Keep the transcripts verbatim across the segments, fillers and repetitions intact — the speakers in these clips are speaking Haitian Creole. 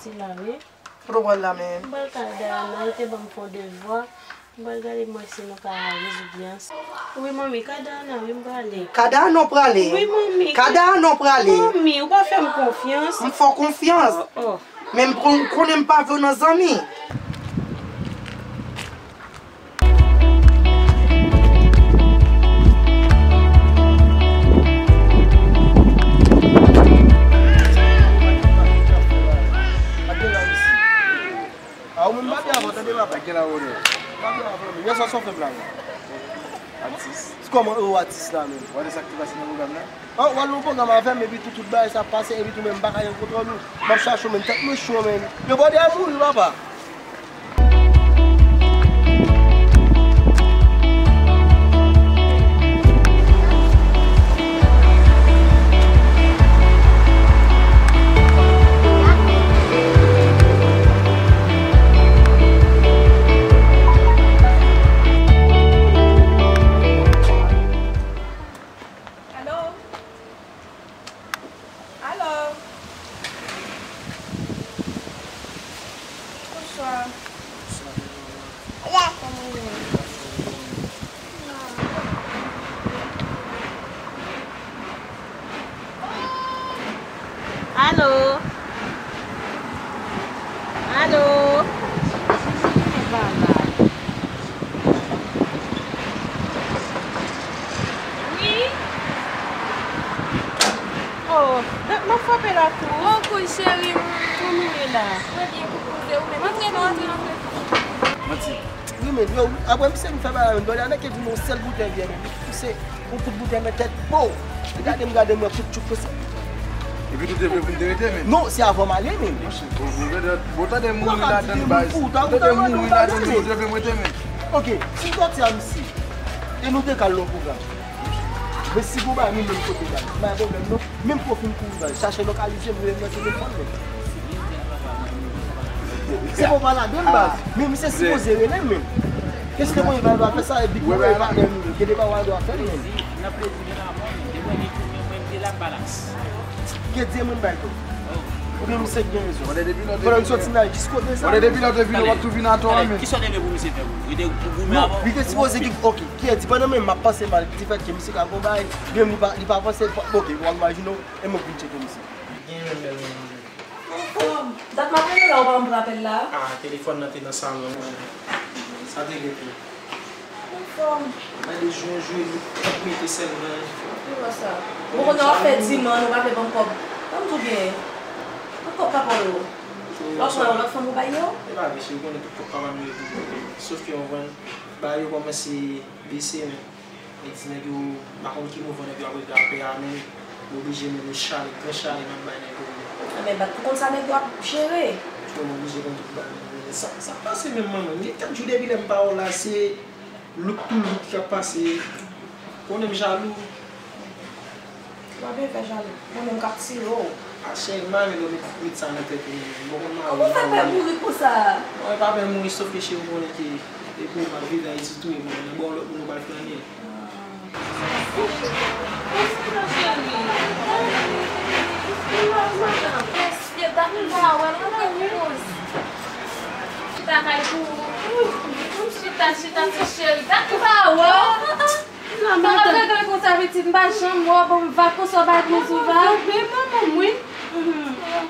Sila, wi. Kote w pral la menm? M pral kay Dayana, li te ban m fè yon devwa. M pral gade m wè si nou ka rezoud li ansanm. Wi, manmi, kay Dayana, wi, m prale. Kay Dayana w prale? Wi, manmi. Kay Dayana w prale? Manmi, ou pa fè m konfyans. M fè w konfyans. Oh, oh. Men m kon-, konnen m pa vle w nan zanmi. A ou menm, m pa byen avè w, tande papa. Gen la, Rone. M pa byen avè w, men. Yè swa sa w fè m la menm? Atis. Kòman, ou atis la menm? Ou wè sa k te pase nan pwogram nan? An, w al nan pwogram avè m, epi tou, tout bagay sa ap pase, epi tou menm, m pa ka gen kontwòl ou. M ap chache w, men tèt mwen cho, men. Yo bòde a mouri, papa. Alo? Alo? Bonswa. Kòman w ye? Alo? Alo? Wi? Oh, dat m ap frape la tou. Oh, kouy cheri m. Kòman w ye la? Mwen byen, koukou, se ou menm? Antre non, antre, antre. Manti. Wi, men, yo, apre misye m fè bagay la, men, Doriane ke di m yon sèl boutèy byè, men, li pouse yon kout boutèy nan tèt, po! Li gade m, gade m, wè kout tchouk konsa. Epi tou te vle pou m te rete, men. Non, se avan m ale, men. Bon, tande mouri ladan, baz. Tande mouri ladan, men, Bondye vle m rete, men. Ok, si m sòti a misye, e nou te ka al nan pwogram. Men si gon bagay, menm, menm kote, baz, pa gen pwoblèm, non. Menm pou fin kouri, baz, chache lokalize m, rele m nan telefòn, men. Se pou pa lage m, baz. Men misye sipoze rele m, men. Kèske mwen, baz, pa fè sa, epi tou, e pa menm, gen de bagay dwa fè, men. Ke Dye mwen bay tou. Oubyen misye gen rezon. Pandan m soti nan jiskote sa. Pandan depi lè w te vini, w ap tou vin atò a, men. Kisa w te vle pou misye fè pou ou? Li te pou goumen avè w? Non, li te sipoze gen, ok, ki di pandan menm m ap panse mal, ki fè ke misye ka gon bagay, men li pa, li pa panse, ok, w ap imajine w, e mwen vin tcheke misye. Gen yon bèl moun. Anfòm. Dat m ap rele la, ou pa pran apèl la? Ah, telefòn nan te nan salon, wi. Sa te gen pou. Anfòm. Gade jou an jou, li t ap mete sèlman. Ou wè sa. Bon, kounye a w ap fè dimann, ou pa vle ban m kòb. Ban m tou byen. Ban m kòb pa pòl ou. Ou ap pran yon lòt fanm ou bay yo? E pa vre, cheri, ou konnen tout kòb papa m yo tou. Sof ke yon vann, bagay yo kòmanse bese, men. Li di nèg yo, m pa konn ki mouvman nèg yo ap regle apre a, men yo oblije mennen chale, gran chale nan bay nèg yo. Anben, bat pou konn sa nèg yo ap jere. Yo oblije konn tout bagay. Sa, sa pase menm manman. Gen kèk jou depi lè m pa wè w la, se look to look k ap pase. Konnen m jalou. Ou pa byen fè jalou. Mwen menm k ap tire w. A cheri, m pa renmen lè w met, met sa nan tèt ou, non. Bon, konn m a... Kòman w fè pè mouri konsa? Mwen pa pè mouri, sof ke cheri, ou konnen ke e pou m al viv Ayiti tou, e mwen nan bò lòt moun ou pral flannen. Mesye, dat m pa wè l, mwen fè kouz. Chita kay pou ou. Chita, chita, ti cheri, dat m pa wè w. Sa w ap regle konsa, pitit? M pa janm wè w, bon, m va konsa w bay kouz ou va. Mwen, manman m, wi.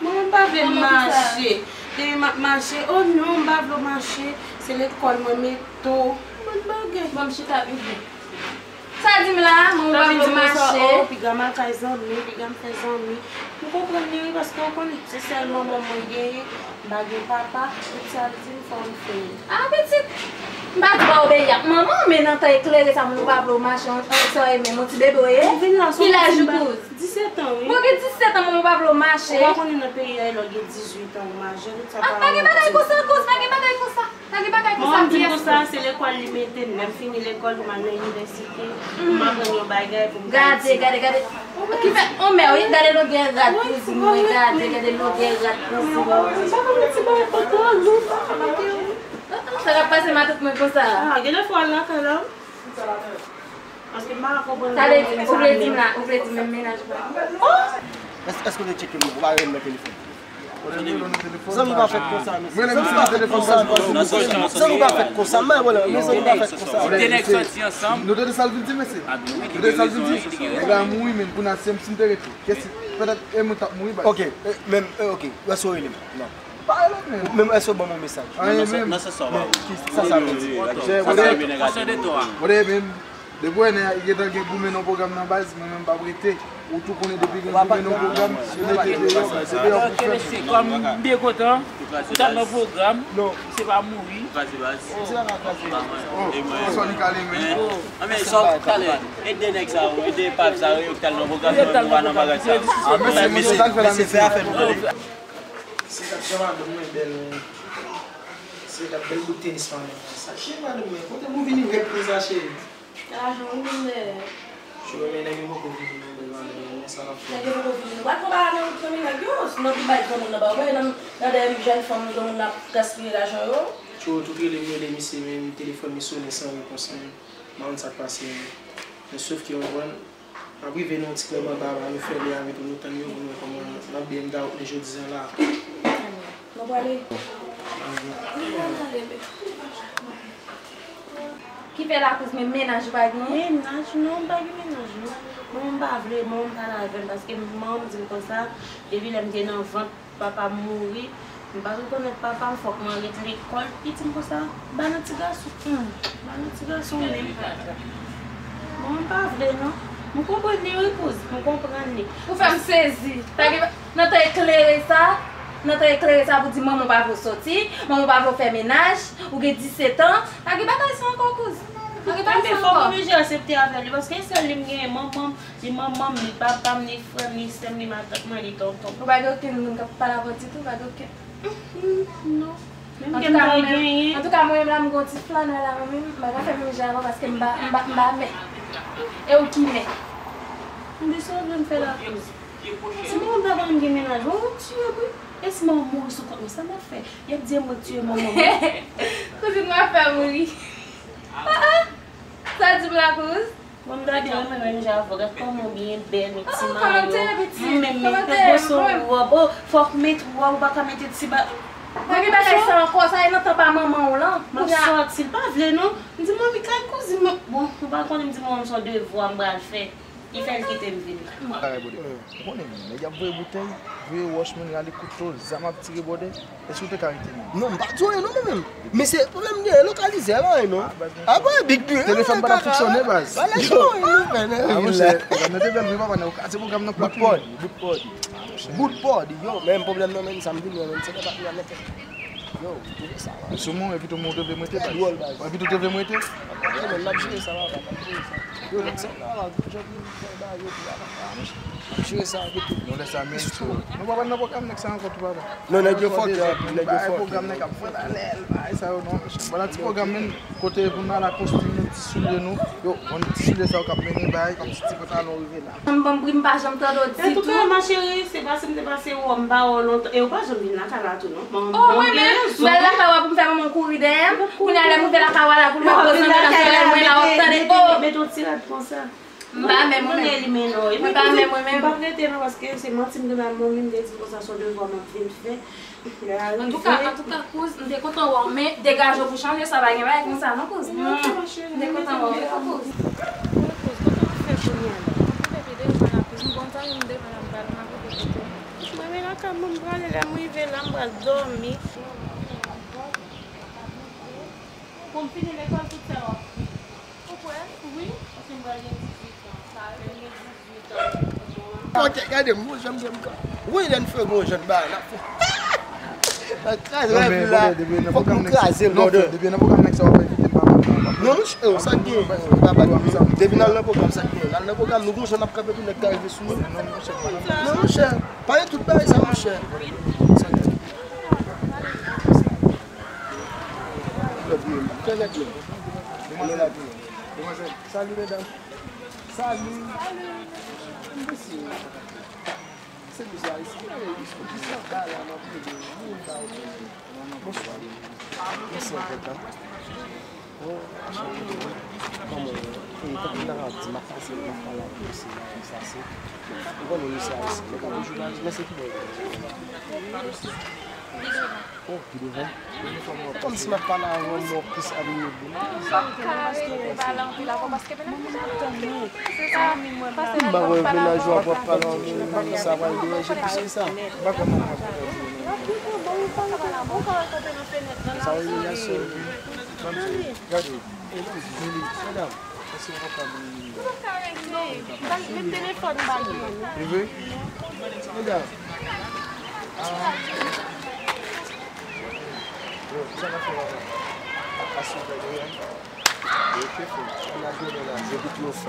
Mwen, m pa vle mache. Depi m ap mache, oh non, m pa vle w mache. Se lekòl mwen mete w. Bon bagay. Bon, m chita piga. Sa di m la, mwen pa vle w mache. Oh, piga m al kay zanmi, piga m fè zanmi. M konprann li, wi, paske w konnen, se sèl manman mwen genyen. M pa gen papa, tout sa l di m fò m fè l. Ah, pitit! M pa di w pa obeyi ak manman w, men nan tan eklere sa, moun ou pa vle w mache, yon, yon, sa w ye menm, yon ti bebe w ye? Ki laj ou kouz? Disèt an, wi. Bon, gen disèt an, manman w pa vle w mache. Ou pa konnen nan peyi a, lè w gen dizuit an, ou majè, tout sa pa gen bagay konsa, kouz, pa gen bagay konsa. Pa gen bagay konsa, pyès. Manman m di m konsa, se lekòl li mete m. Lè m fini lekòl, pou m al nan inivèsite, pou m aprann yon bagay, pou m ka itilize. Gade, gade, gade. Ki fè, on mè, wi, gade longè rad kouzin mwen, gade, gade longè rad kouzin mwen. Sa k ap pase matant mwen konsa? Ah, gen de fwa l lakay la. Paske m pa ka konprann. Sa vle di, ou vle di m la, ou vle di menm mennaj mwen? Oh! Èske, èske w te tcheke m? Ou pa wè m nan telefòn? Zanmi pa fèt konsa, mesye. Zanmi pa fèt konsa, mesye. Zanmi pa fèt konsa. Mwen, mwen, mezanmi pa fèt konsa. Ti de nèg sòti ansanm. Nou tande sa l vin di, mesye? Nou tande sa l vin di? Nèg la mouri, men kounye a, si m, si m te rete, kèsi, petèt, e mwen t ap mouri, baz. Ok, e, men, e, ok. Èske w rele m? Non. Pa rele m, men. Men èske w ban m yon mesaj? Anyen, men. Nan sans sa w pa wè. Ki sa sa vle di? Sa sa vle di? Konsyan de twa. Mwen, men. Depi w wè nèg gentan gen goumen nan pwogram nan baz, mwen menm m p ap rete. Ou tou konnen depi gen goumen nan pwogram, se mete deyò, se deyò pou fè. Mesye, kòm m byen kontan, ou t ap nan pwogram, se pa mouri. Ou kraze baz. Se pa kraze. Oh, sò li kale, men. Anben, sò talè, ede nèg sa yo, ede pav sa yo, yo k t al nan pwogram, yo pa nan bagay sa. Ah, mesye, mesye, sa l fè la, mesye. Se t ap jan madanm mwen bèl, men. Se t ap bèl bout tenis pa mwen. Sa, cheri madanm mwen, kote m ou vini rèd konsa, cheri? Lajan ou vin dèyè. Cheri, men nèg yo poko vini non, bèl madanm, men sa n ap fè. Nèg yo poko vini. Nou pa t konn pa nan wout nan men nèg yo, nan Dubai granmoun nan pa wè, nan, nan dèyè jèn fanm granmoun nan ap gaspiye lajan yo. Cheri, tout rele m, rele misye, men telefòn li sonnen san repons, men m pa konn sa k pase, men. Men sof ke w konprann, n ap rive nan yon ti klèb anba, anba, nou fè lè avè tou, nou tann yo pou nou wè kòman n ap byen m ta wout li jodi a la. Nou prale? Ki fè lakoz, men mennaj ou pa genyen? Mennaj? Non, m pa gen mennaj, non. Manman m pa vle, manman m pale avè m, paske manman m di m konsa, depi lè m te nan vant, papa m mouri, m pa rekonèt papa m, fòk mwen ret lekòl. Li di m konsa, ba nan ti gason. Hmm, ba nan ti gason menm. Bon, m pa vle non. M konprann li wi kouz, m konprann li. Ou fè m sezi. Pa gen, nan tan eklere sa, nan tan eklere sa pou di manman w pa vle w sòti, manman w pa vle w fè mennaj, ou gen disèt an, pa gen bagay sa ankò kouz. Pa gen bagay sa ankò. Fòk m oblije aksepte avè li, paske e sèl li m genyen, manman m, li manman m, li papa m, li frè m, li sè m, li matant mwen, li tonton m. Ou pa gen okenn moun k ap pale avè w ditou, ou pa gen okenn. Non. Menm ke m ta genyen. Antouka, mwen menm la, m gon ti flanè la, mwen menm, m pa ka fè menm jan avè w paske m pa, m pa, m pa mè. E ou ki mè? Anben sa w vle m fè la kouz? Si manman m ta konnen m gen mennaj, bon, m ap tiye wi. E si manman m mouri sou kont mwen, sa m ap fè? Y ap di e mwen k tiye manman m. Kouzin m ap fè mouri. Ah, ah. Sa w di m la kouz? Bon, m ta byen renmen menm jan avè w. Gad kòman w byen bèl, met ti mayo. Kòman w te ye, piti? Mwen menm, men, fòk gwoso wòb. Oh, fòk met wòb, ou pa ka mete ti ba. Pa gen bagay sa ankò, sa e nan tan pa manman w lan. M ap sòti, l pa vle non. M di manmi kay kouzin mwen. Bon, ou pa konnen m di manman m se yon devwa m pral fè. Li fè l kite m vin la. Ou konnen, nèg y ap voye boutèy, voye wòch, moun rale kouto, zam ap tire bòdè. Èske w te ka rete menm? Non, m pa di w anyen non, mwen menm. Men se pwoblèm m genyen, lokalize a, pa anyen non. Ah, baz, a pa big deal. Telefòn pa t ap fonksyone, baz. Yo. Ah, monchè, pwogram nan te bèl vre, papa, nan yo kraze pwogram nan plat. Bout pòdi, bout pòdi. Bout pòdi, yo, men pwoblèm nan menm, sa m vin wè menm, se lè pa vin a nèt. Yo, ou te vle sa, man. Sou mwen, epi tou mwen, ou te vle m rete, baz. Dwòl, baz. Epi tou te vle m rete? Ok, men, n ap jere sa, papa, n ap jere sa. Yo, nèg sa la, jan m fè bagay yo, papa, n ap jere sa avèk tout. Nou lè sa, men, nou pa pral nan pwogram nèg sa ankò tou, papa. Non, nèg yo fòkè anpil, nèg yo fòkè. Pwogram nèg ap fè balèl, bagay sa yo, non. Vwala ti pwogram, men, kote pou n al ak kostim nou, ti soulye nou. Yo, bon, ti soulye sa yo k ap mennen bagay, kòmsi ti pantalon rive la. Janm ban m bri, m pa janm tande w ditou. Antouka, ma chérie, se pa si m te pase wè w, m pa wè w lontan. E ou pa janm vin lakay la tou, non. Bon, oh, mwen menm, m pral lakay w pou m fè manman w kouri dèyè m. Kounye a lè m rive lakay w la, pou m wè gwo zanmi nan sòlèy mwen la, w ap tande, oh. Mete yon ti rad konsa. M pa menm, mwen menm. Mwen pa menm, mwen menm. M p ap rete non, paske se manti m te ba manmi m, m te di konsa se yon devwa m ap vin fè. Antouka, antouka, kouz, m te kontan wè w, men degaje w pou chanje, sa pa gen bagay konsa non, kouz. M te kontan wè w, kouz. Bon, kouz, kote w ap fè kounye a la? M ap rive pi devan la, kouz. M gon zanmi m devan la, m pral, m ap rive kote w. Mwen, men lakay mwen, m prale, lè m rive la, m pral dòmi. Pou m fini lekòl, tout sa w ap fini. Ou kwè? Wi, paske m pral gen dizuit an. Sa vle di dizuit an. Ok, gade m, bon, jan m gen m ka. Wi, lè n fè gwo jan ba la. N ap kraze la. Fòk nou kraze l, brother. Depi nan pwogram nèg sa w ap envite m, papa. Non, monchè, sa k gen, papa. Depi n al nan pwogram, sa k gen. N al nan pwogram, nou gon jan n ap kanpe pou nèg ka rive sou nou. Non, monchè. Pa gen tout bagay sa, monchè. Sa k gen. Fè nèg yo. Salut, mesdames. Salut. Salut. Mesye, se bizar isi. Bonsoir. Mèsi anpil, hein. Oh, enchanté. Kòman w ye? E tankou m ta ka di, m ap pase, m ap pale avè w, se sa, se. Ou konnen misye ayisyen, men pa toujou pa di, men se ki bò l ye. Oh, pi devan. Kòmsi m ap pale avè w, m wè w plis abime byen. Ou pa ka rete pale anpil avè w, paske mennaj ou ap tann ou. Se sa, m pa wè mennaj ou ap pale anpil, sa pral deranje plis ke sa. M pa kwè mennaj ou ap pale anpil. Sa, relasyon. Gade. E non, Lili, medam, èske w pa ka ban m Lili? Ou pa ka rete. Ba, met telefòn ba li. Li vre? Medam. Ah. Yo, kisa n ap fè la? Asou fè de, hein? Ok, frè. N ap jwe la. Yo, kout yo fò.